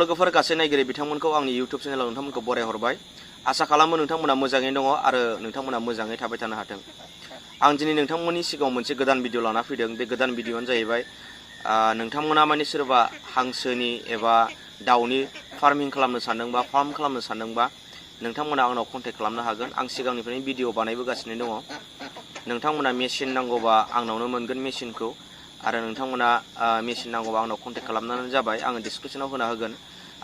लोगोफोर गासै नायगिरि बिथांमोनखौ आंनि YouTube चेनेलाव नोंथांमोनखौ बरायहरबाय। आसा खालामो नोंथांमोना मोजाङैनो दङ आरो नोंथांमोना मोजाङै थाबाय थानो हाथों। आं दिनै नोंथांमोननि सिगाङाव मोनसे गोदान भिडिअ लाना फैदों। बे गोदान भिडिअआनो जाहैबाय नोंथांमोना माने सोरबा हांसोनि एबा दाउनि फार्मिं खालामनो सानदोंबा फार्म खालामनो सानदोंबा नोंथांमोना आंनाव कन्टेक्ट खालामनो हागोन। आं सिगांनिफ्रायनो भिडिअ बानायबोगासिनो दङ। नोंथांमोना मेसिन नांगौबा आंनावनो मोनगोन मेसिनखौ आरो नोंथांमोना मेसिन नांगौबा आंनाव कन्टेक्ट खालामनानै जाबाय। आङो डिसक्रिपसनाव होना होगोन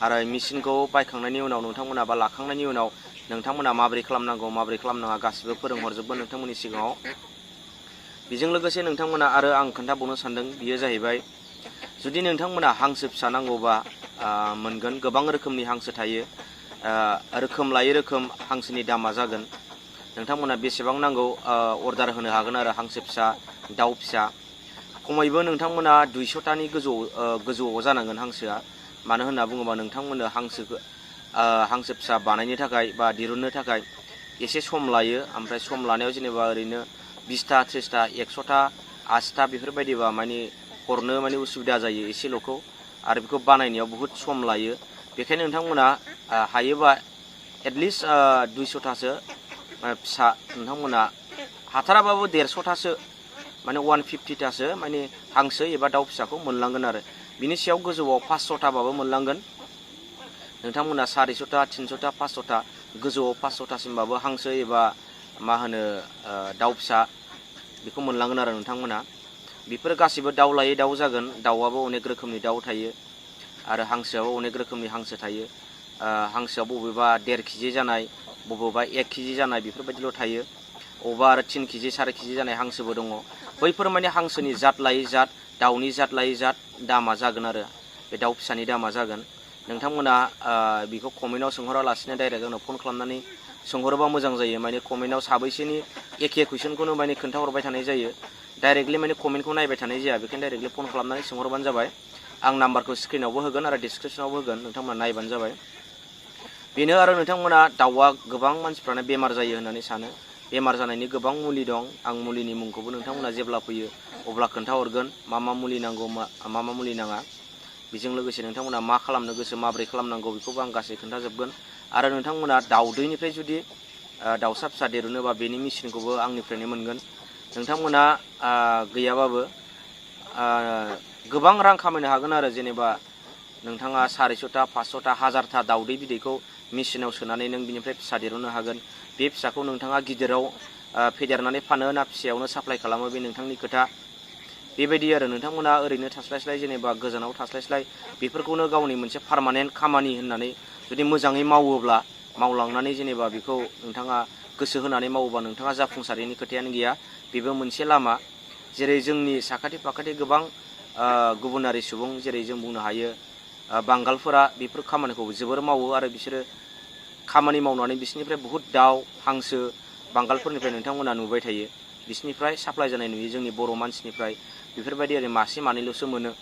आरो मेसिनखौ बायखांनायनि उनाव नोंथांमोना बा लाखांनायनि उनाव नोंथांमोना माबोरै खालामनांगौ माबोरै खालामनाङा गासिबो फोरोंहरजोबगोन नोंथांमोननि सिगाङाव। बेजों लोगोसे नोंथांमोना आरो आं खोन्थाबावनो सानदों बियो जाहैबाय जुदि नोंथांमोना हांसो फिसा नांगौबा मोनगोन। गोबां रोखोमनि हांसो थायो। रोखोम लायै रोखोम हांसोनि दामा जागोन। नोंथांमोना बेसेबां नांगौ अर्डार होनो हागोन आरो हांसो फिसा दाउ फिसा खमैबो नोंथांमोना 200टानि गोजौआव जानांगोन हांसोआ। मानो होनना बुङोबा नोंथांमोननो हांसो फिसा बानायनो थाखाय बा दिरुननो थाखाय एसे सम लायो। ओमफ्राय सम लानायाव जेनेबा ओरैनो 20टा 30टा 100टा 80टा बेफोरबायदिबा माने हरनो माने उसुबिदा जायो एसेल'खौ आरो बेखौ बानायनायाव बहुद सम लायो। बेखायनो नोंथांमोना हायोबा एटलिस्ट 200टासो फिसा नोंथांमोना हाथाराबाबो 150टासो माने 150टासो माने हांसो एबा दाउ फिसाखौ मोनलांगोन आरो बिनि सायाव गोजौआव 500टाबाबो मोनलांगोन। नोंथांमोना 400टा 300टा 500टा गोजौआव 500टासिमबाबो हांसो एबा मा होनो दाउ फिसा बेखौ मोनलांगोन आरो नोंथांमोना। बेफोर गासिबो दाउ लायै दाउ जागोन। दाउआबो अनेक रोखोमनि दाउ थायो आरो हांसोआबो अनेक रोखोमनि हांसो थायो। हांसोआ बबेबा 1.5 केजि जानाय बबेबा 1 केजि जानाय बेफोरबायदिल' थायो। अबेबा आरो 3 केजि 4 केजि जानाय हांसोबो दङ। बैफोर माने हांसोनि जात लायै जात दाउनि जात लायै जात दामा जागोन आरो बे दाउ फिसानि दामा जागोन। नोंथांमोना बेखौ कमेन्टआव सोंहरालासिनो डाइरेक्ट आंनाव फन खालामनानै सोंहरोबा मोजां जायो। माने कमेन्टआव साबैसेनि एखे कुइसनखौनो माने खोन्थाहरबाय थानाय जायो। डाइरेक्टलि माने कमेन्टखौ नायबाय थानाय जाया। बेखायनो डाइरेक्टलि फन खालामनानै सोंहरबानो जाबाय। आं नाम्बारखौ स्क्रिनावबो होगोन आरो डिसक्रिपसनावबो होगोन। नोंथांमोना नायबानो जाबाय। बेनो आरो नोंथांमोना दाउआ गोबां मानसिफ्रानो बेमार जायो होननानै सानो। बेमार जानायनि गोबां मुलि दं। आं मुलिनि मुंखौबो नोंथांमोना जेब्ला फैयो अब्ला खोन्थाहरगोन मा मुलि नांगौ मा मुलि नाङा। बेजों लोगोसे नोंथांमोना मा खालामनो गोसो माबोरै खालामनांगौ बेखौबो आं गासै खोन्थाजोबगोन। आरो नोंथांमोना दाउदैनिफ्राय जुदि दाउसा फिसा देरुनोबा बेनि मेसिनखौबो आंनिफ्रायनो मोनगोन। नोंथांमोना गैयाबाबो गोबां रां खामायनो हागोन आरो जेनेबा नोंथाङा 400टा 500टा 1000टा दाउदै बिदैखौ मेसिनाव सोनानै नों बिनिफ्राय फिसा दिरुननो हागोन। बे फिसाखौ नोंथाङा गिदिराव फेदेरनानै फानो ना फिसायावनो साप्लाय खालामो बे नोंथांनि खोथा। बेबायदि आरो नोंथांमोना ओरैनो थास्लायस्लाय जेनेबा गोजानाव थास्लायस्लाय बेफोरखौनो गावनि मोनसे पार्मानेन्ट खामानि होननानै जुदि मोजाङै मावोब्ला मावलांनानै जेनेबा बेखौ नोंथाङा गोसो होनानै मावोबा नोंथाङा जाफुंसारैनि खोथायानो गैया। बेबो मोनसे लामा। जेरै जोंनि साखाथि फाखाथि गोबां गुबुनारि सुबुं जेरै जों बुंनो हायो बांगालफोरा बेफोर खामानिखौ जोबोर मावो आरो बिसोरो खामानि मावनानै बिसोरनिफ्राय बहुद दाउ हांसो बांगालफोरनिफ्राय नोंथांमोना नुबाय थायो। बिसोरनिफ्राय साप्लाय जानाय नुयो जोंनि बर' मानसिनिफ्राय। बेफोरबायदि ओरै मासे मानैल'सो मोनो।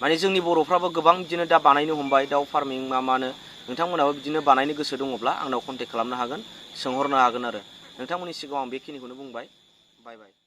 माने जोंनि बर'फ्राबो गोबां बिदिनो दा बानायनो हमबाय दाउ फार्मिं मानो। नोंथांमोनाबो बिदिनो बानायनो गोसो दङब्ला आंनाव कन्टेक्ट खालामनो हागोन सोंहरनो हागोन आरो नोंथांमोननि सिगाङाव आं बेखिनिखौनो बुंबाय। बाय बाय।